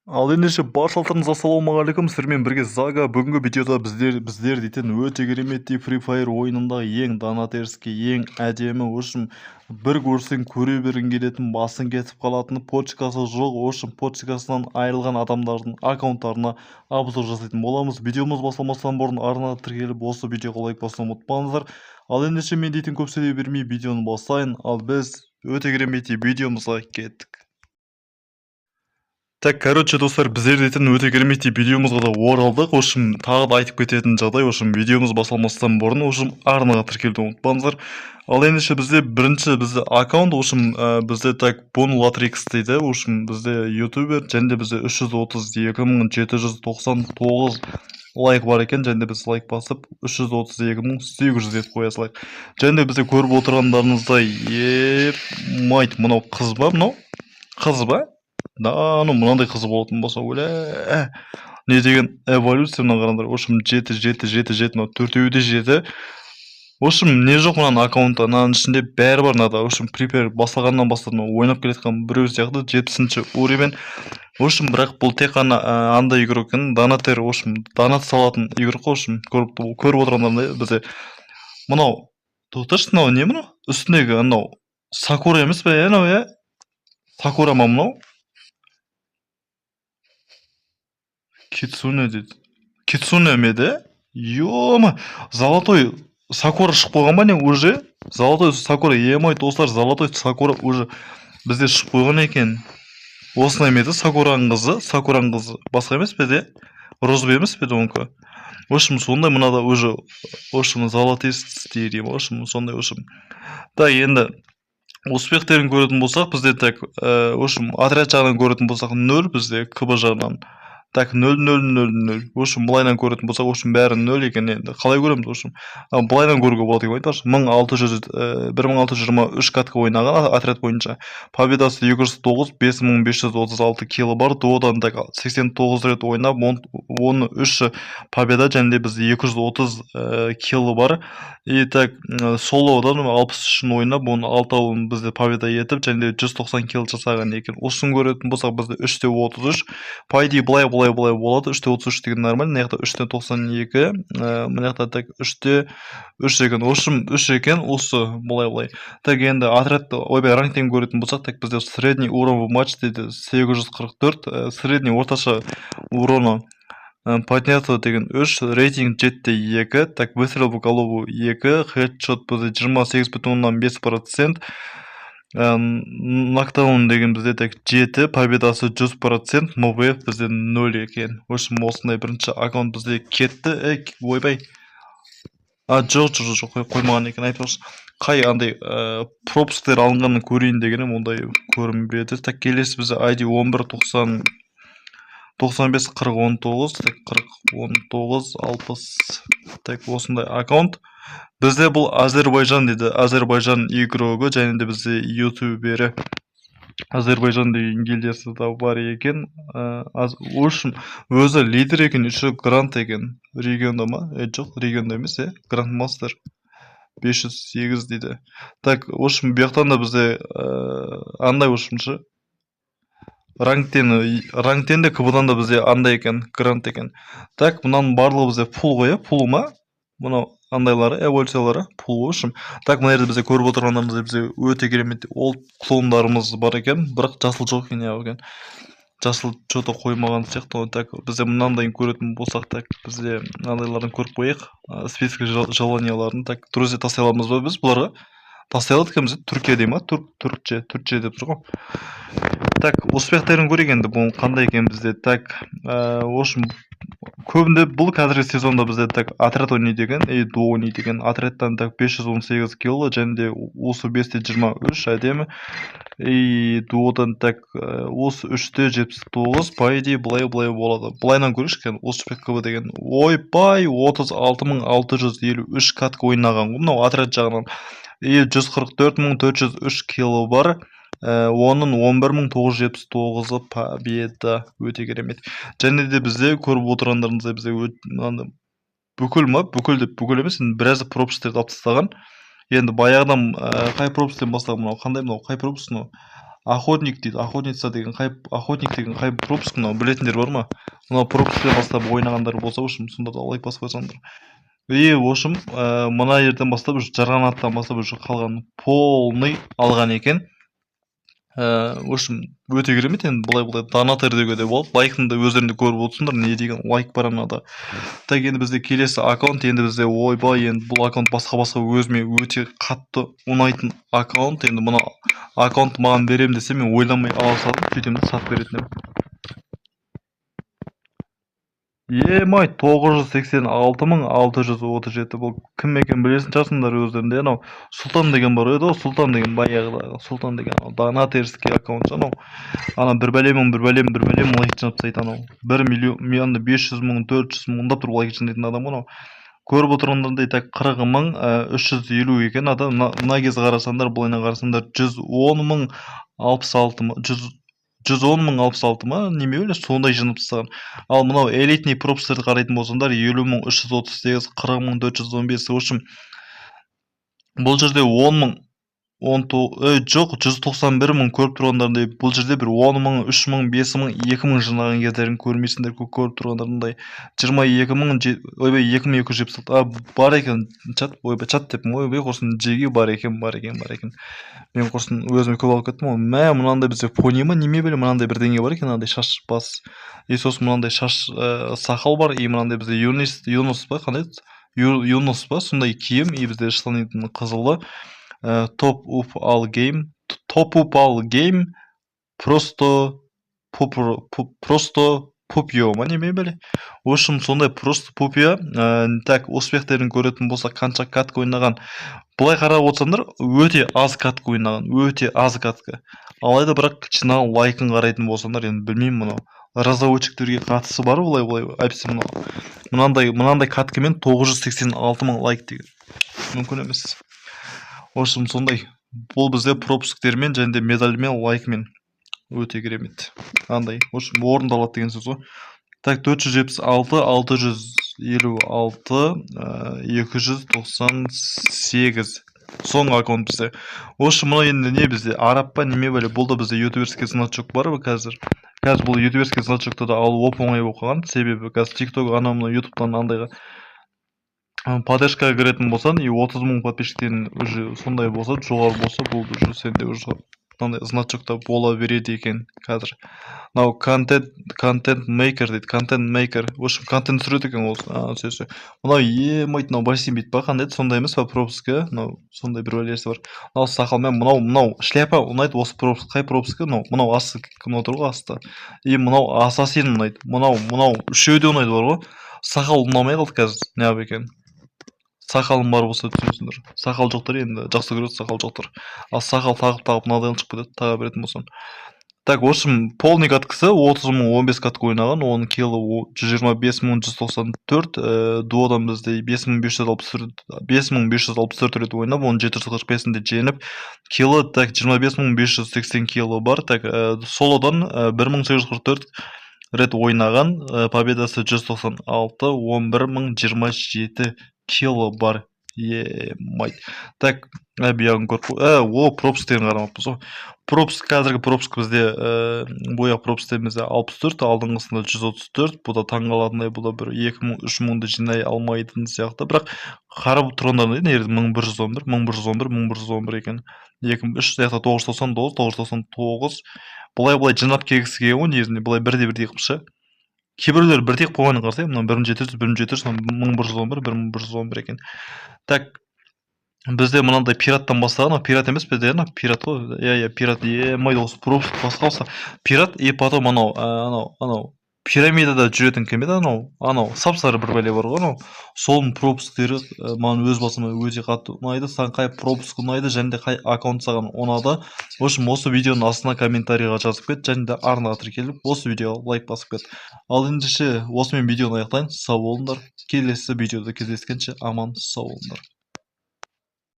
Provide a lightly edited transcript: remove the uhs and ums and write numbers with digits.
Ал ендеше, баршаларыңызға ассалаумағалейкум! Сіздермен бірге Зага. Бүгінгі видеода біздер дейтін өте кереметтей Free Fire ойынындағы ең донатерский, ең әдемі, в общем, бір көрсең, көре бергің келетін, басың кетіп қалатын, почкасы жоқ, в общем, почкасынан айырылған адамдардың аккаунттарына обзор жасайтын боламыз. Видеомыз басталмастан бұрын арнаға тіркеліп, осы видеоға лайк басуды ұмытпаңыздар. Ал ендеше, мен дейтін көп сөйлей бермей, видеоны бастайын. Ал біз өте кереметтей видеомызға кеттік. Так, короче, достар, біздер дейтін өте кереметтей видеомызға да оралдық. В общем, тағы да айтып кететін жағдай, в общем, видеомыз басталмастан бұрын, в общем, арнаға тіркелуді ұмытпаңыздар. Ал ендеше, бізде бірінші бізде аккаунт, в общем, бізде, так, Бон Латрикс дейді, в общем, бізде ютубер және де бізде 332 799 лайк бар екен. Және де біз лайк басып, 332 800 етіп қоя салайық. Және де бізде көріп отырғандарыңыздай, ебать, мынау қыз ба? Мынау қыз ба? Да, ну, мынандай қыз болатын болса, өлә, не деген эволюция! Мына қараңдар, в общем, жеті, жеті, жеті, жеті, мынау төртеуі де жеті. В общем, не жоқ мынаның аккаунтта? Мынаның ішінде бәрі бар мынада. В общем, Free басталғаннан бастап мынау ойнап келе жатқан біреу сияқты, 70-ші уровень. В общем, бірақ бұл тек қана андай игрок екен, донатер, в общем, донат салатын игрок қой. В общем, көріп отырғандарыңдай, бізде мынау, тоқташы, мынау не? Мынау үстіндегі анау Сакура емес пе, иә? Мынау, иә, Сакура ма мынау? Кицуне дейді. Кицуне ме еді? Ё, золотой Сакура шығып қойған ба, не, уже? Золотой Сакура, ё, достар, золотой Сакура уже бізде шығып қойған екен. Осындай ма еді Сакураның қызы? Сакураның қызы басқа емес пе еді? Розовый емес пе еді онікі? В общем, сондай мынада уже, в общем, золотистый дейді, в общем, сондай. В общем, так, енді успехтерін көретін болсақ, бізде, так, в общем, отряд жағынан көретін болсақ, нөл, бізде КБ жағынан, так, нөл, нөл, нөл, нөл. В общем, былайынан көретін болсақ, в общем, бәрі нөл екен. Енді қалай көреміз? В общем, былайынан көруге болады екен, айтпақшы. 1600, 1623 катка ойнаған отряд бойынша, победасы 209, 5536 киллі бар. Дуодан, так, 89 рет ойнап, 13 победа және де бізде 230 киллі бар. И, так, солодан 63-ін ойнап, оның алтауын бізде победа етіп және де 190 килл жасаған екен. Осыны көретін болсақ, бізде 3 те 33, по идее, былай, былай, былай болады. 3 те 33 деген нормально. Мына жақта 3 те 92, мына жақта, так, 3 те 3 екен. В общем, үш екен осы, былай, былай. Так, енді отряд, ойбай, рангтен көретін болсақ, так, бізде средний урон в матч дейді 844, средний, орташа уроны. Поднято деген үш, рейтинг 7 те 2, так, выстрел в голову екі, хедшот бізде 28,5%, нокдаун деген бізде, так, жеті, победасы 100%, МВФ бізде нөл екен. В общем, осындай бірінші аккаунт бізде кетті. Ей, ойбай, а, жоқ, жоқ, жоқ, қоймаған екен. Айтпақшы, қай андай пропусктер алынғанын көрейін деген едім, ондай көрінбеді. Так, келесі бізде ID 11 90 95 40 19, так, 40 19 60. Так, осындай аккаунт бізде. Бұл Әзербайжан дейді, Әзербайжан игрогы және де бізде ютубері. Әзербайжан деген гильдиясы да бар екен. В общем, өзі лидер екен, еще гранд екен регионда ма? Жоқ, регионда емес, иә, гранд мастер 508 дейді. Так, в общем, бұл жақтан да бізде андай, в общем ше, рангтен де, КБ-дан да бізде андай екен, гранд екен. Так, мынаның барлығы бізде фул ғой, иә, фул ма? Мынау андайлары, эволюциялары фул. В общем, так, мына жерде бізде көріп отырғандарыңыздай, бізде өте керемет ол клондарымыз бар екен, бірақ жасыл жоқ екен, неғып екен жасыл че то қоймаған сияқты ғой. Так, бізде мынандайын көретін болсақ, так, бізде мынандайларын көріп қояйық, список желанияларын. Так, друзья тастай аламыз ба? Біз бұларға тастай алады екенбіз, иә? Түркия дей ма? Түркше, түркше деп тұр ғой. Так, успехтерін көрейік енді, бұл қандай екен бізде. Так, в общем, көбінде бұл қазіргі сезонда бізде, так, отряд ойнайды екен и дуо ойнайды екен. Отрядтан, так, 518 кило және де осы 5 те 23, әдемі. И дуодан, так, осы 3 те 79. По идее, былай, былай болады. Былайынан көрейікші екен. Успех КБ деген, ойбай, 36 653 катка ойнаған ғой мынау отряд жағынан. И 144 403 кило бар. Оның 11 979-ы победа. Өте керемет. Және де бізде көріп отырғандарыңыздай, бізде мынандай бүкіл ма, бүкіл деп, бүкіл емес енді, біраз пропусктерді алып тастаған енді баяғыдан. Қай пропусктен бастаған мынау? Қандай мынау, қай пропуск мынау? Охотник дейді, охотница деген қай, охотник деген қай пропуск мынау, білетіндер бар ма? Мынау пропусктен бастап ойнағандар болса, в общем, сонда да лайк басып қойсаңдар. И, в общем, мына жерден бастап, уже жарғанаттан бастап, уже қалған полный алған екен. В общем, өте керемет енді, былай донатор деуге де болады. Лайкын да өздерің де көріп отырсыңдар, не деген лайк бар анада. Так, енді бізде келесі аккаунт, енді бізде, ойбай, енді бұл аккаунт басқа өзіме өте қатты ұнайтын аккаунт. Енді мына аккаунт маған беремін десе, мен ойламай ала салдым, сөйтемін де сатып беретін едім. Емай, 986 637. Бұл кім екенін білесің шығарсыңдар өздерің де. Анау Сұлтан деген бар еді ғой, Сұлтан деген баяғыдағы Сұлтан деген анау донатерский аккаунт анау. Ана бір бәле мың, бір бәле мың, бір бәле мың лайк жинап тастайды анау. 1 миллион, миллионда 500 мың, 400 мыңдап тұрып лайк жинайтын адам ғой анау. Көріп отырғандардай, так, қырық мың, үш жүз елу екен адам. Мына кезде қарасаңдар, былайынан қарасаңдар, жүз он мың алпыс алты ма, жүз он мың алпыс алты ма, неме өлі, сондай жинап тастаған. Ал мынау элитный пропустерді қарайтын болсаңдар, елу мың үш жүз отыз сегіз, қырық мың төрт жүз он бес. В общем, бұл жерде он мың, он жоқ, жүз тоқсан бір мың көріп тұрғандарындай, бұл жерде бір он мың, үш мың, бес мың, екі мың жинаған кездерін көрмейсіңдер, көріп тұрғандарындай. Жиырма екі мың, ойбай, екі мың екі жүз жетпіс алты, а, бар екен, чат, ойбай, чат деппін ғой, ойбай, құрсын, жеге бар екен, бар екен, бар екен. Мен құрсын өзіме көп алып кеттім ғой. Мә, мынандай бізде пони ма, неме білем, мынандай бірдеңе бар екен, мынандай шаш бас. И сосын мынандай шаш, сақал бар, и мынандай бізде Юнис, Юнус па, қандай еді? Юнус па, сондай киім, и бізде штаныдың қызылы. Топ уп ал гейм, топ уп ал гейм, просто просто пупио ма, неме бәле. В общем, сондай просто пупио. Так, успехтерін көретін болсақ, қанша катка ойнаған. Былай қарап отырсаңдар, өте аз катка ойнаған, өте аз катка. Алайда бірақ жинаған лайкын қарайтын болсаңдар, енді білмеймін, мынау разработчиктерге қатысы бар былай былай. Әйтпесе мынау мынандай каткамен 986 мың лайк деген мүмкін емес. В общем, сондай. Бұл бізде пропусктермен және де медальмен, лайкмен өте керемет. Андай, в общем, орындалады деген сөз ғой. Так, төрт жүз жетпіс алты, алты жүз елу алты, екі жүз тоқсан сегіз. Соңғы аккаунт бізде. В общем, мынау енді не бізде? Араб па, неме бәле? Бұл да бізде ютуберский значок бар ғой қазір. Қазір бұл ютуберский значокты да алу оп-оңай болып қалған. Себебі қазір TikTok, анау мынау ютубтан андайға поддержкаға кіретін болсаң, и отыз мың подписчиктен уже сондай болса, жоғары болса, бұл уже сенде уже мынандай значокта бола береді екен қазір. Мынау контент мейкер дейді, контент мейкер. В общем, контент түсіреді екен ол. А, всё, всё. Мынау емайт, мынау бассейн бит па, қандай еді? Сондай емес па пропускі? Мынау сондай бір бәлесі бар. Мынау сақалмен, мынау шляпа ұнайды осы пропуск. Қай пропускі? Мынау асты, кім отыр ғой асты. И мынау ассасин ұнайды. Мынау үшеуі де ұнайды бар ғой. Сақал ұнамай қалды қазір, неғып екен? Сақалым бар болса түсінесіңдер. Сақал жоқтар енді жақсы көреді сақал жоқтар. Ал сақал тағып тағып мынадай шығып кетеді, таға беретін болсаң. Так, в общем, полный каткасы отыз мың он бес катка ойнаған, оның киллі жүз жиырма бес мың жүз тоқсан төрт, дуодан бізде бес мың бес жүз алпыс төрт, бес мың бес жүз алпыс төрт рет ойнап, оның жеті жүз қырық бесінде жеңіп, киллі, так, жиырма бес мың бес жүз сексен киллі бар, так, солодан, бір мың сегіз жүз қырық төрт рет ойнаған, победасы жүз тоқсан алты, он бір мың жиырма жеті киллі бар. Е-май. Так, бұяғын көріп қой. О, пропуск деген қарамаппыз ғой. Пропуск, қазіргі пропуск бізде, бояқ пропусктерімізде алпыс төрт, алдыңғысында жүз отыз төрт. Бұл да таңғалатындай, бұл да бір екі мың, үш мыңды жинай алмайтын сияқты. Бірақ қарап тұрғандарында негізі мың бір жүз он бір, мың бір жүз он бір, мың бір жүз он бір екен. Екі мың үш сияқты тоғыз жүз тоқсан тоғыз, тоғыз жүз тоқсан тоғыз. Былай-былай жинап келгісі келген ғой негізінде, былай бірдей-бірдей қылып ше. Кейбіреулер бірдей қылып қойғанын қарасай, мынау бір мың жеті жүз, бір мың жеті жүз, мың бір жүз он бір, бір мың бір жүз он бір екен. Так, бізде мынандай пираттан бастаған, анау пират емес пе де, анау пират қой. Иә, иә, пират. Е, май, осы пропуск басқа болса. Пират, и потом анау, анау пирамидада жүретін кім еді анау? Анау сап-сары бір бәле бар ғой анау. Соның пропусктері маған өз басыма өте қатты ұнайды. Саған қай пропуск ұнайды және де қай аккаунт саған ұнады? В общем, осы видеоның астына комментарийға жазып кет және де арнаға тіркеліп, осы видеоға лайк басып кет. Ал ендеше осымен видеоны аяқтайын. Сау болыңдар. Келесі видеода кездескенше аман сау болыңдар.